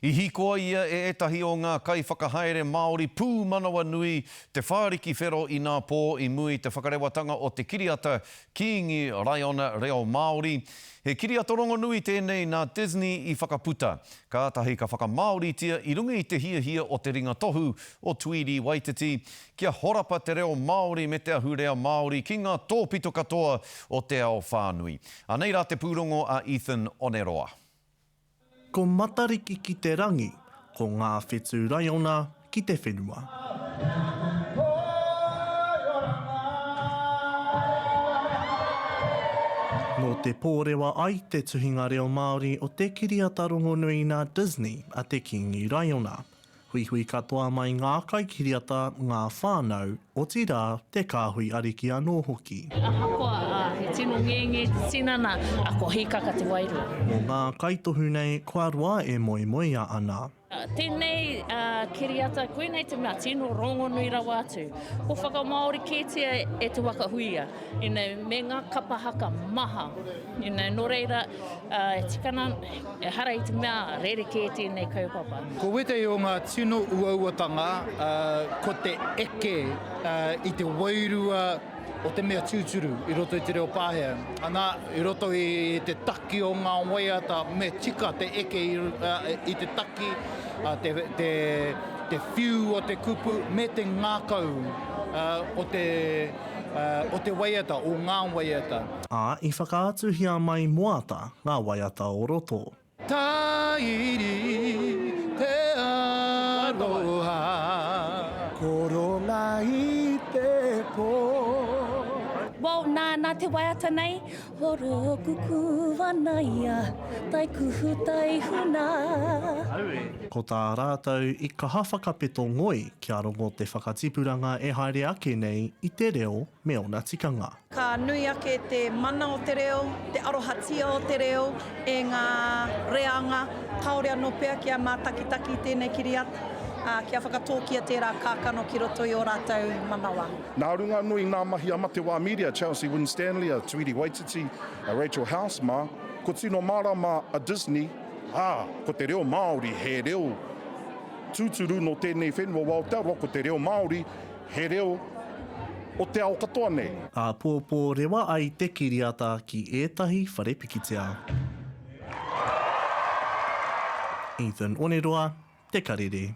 I hīkoa ia e ētahi o ngā kaiwhakahaere Māori pūmanawa nui te whāriki whero inapō i mua i te whakarewatanga o te kiriata Kīngi Raiona Reo Māori. He kiriata rongonui tēnei nā Disney i whakaputa, kātahi ka whakamāoritia i runga i te hiahia o te ringa tohu o Tweedy Waititi kia horapa te reo Māori me te ahurea Māori ki ngā tōpito katoa o te ao whānui. Anei rā te pūrongo a Ethan Oneroa. Ko Matariki ki te rangi, ko ngā whetū raiona ki te whenua. Nō te pōrewa ai te tuhinga reo Māori o te kiriata rongonui nā Disney a Te Kīngi Raiona. Huihui katoa mai ngā kaikiriata, ngā whānau, otirā, te kāhui ariki anō hoki. Ahakoa, ā, he tino ngenge te tinana, ā, kua hīkaka te wairua. Mō ngā kaitohu nei, kua roa e moemoeā ana. Tēnei kiriata, koinei te mea tino rongonui rawa atu. Kua whakamāori kētia e Te Waka Huia, you know, me ngā kapa haka maha, you know, nō reira, e tika ana, ehara i te mea rerekē tēnei kaupapa. Ko wētahi o ngā tino uauatanga, ko te eke i te wairua o te mea tūturu i roto i te reo Pākehā. Ana, i roto i te taki o ngā waiata, me tika te eke i te taki, te, te, te whiu o te kupu, me te ngākau o te, o te waiata, o ngā waiata. Ā, i whakaatuhia mai moata ngā waiata o roto. Tāiri te aroha. Koronga i te pō. Well, nā, nā te waiata nei, Horokuku ana ia, taikuhu taihuna. Ko tā rātou i kaha whakapeto ngoi kia rongo te whakatipuranga e haere ake nei i te reo me ōna tikanga. Ka nui ake te mana o te reo, te arohatia o te reo e ngā reanga kāore anō pea kia mātakitaki i tēnei kiriata, ā, kia whakatōkia tērā kākano ki roto i ō rātou manawa. Nā runga anō i ngā mahi a Matewā Media, Chelsea Winstanley, a Tuiri Waititi, a Rachel House mā, ko tino mārama a Disney, ā, ko te reo Māori he reo tūturu nō tēnei whenua o Aotearoa, ko te reo Māori He reo o te ao katoa nei. Āpōpō rewa ai te kiriata ki ētahi whare pikitia. Ethan Oneroa, Te Karere.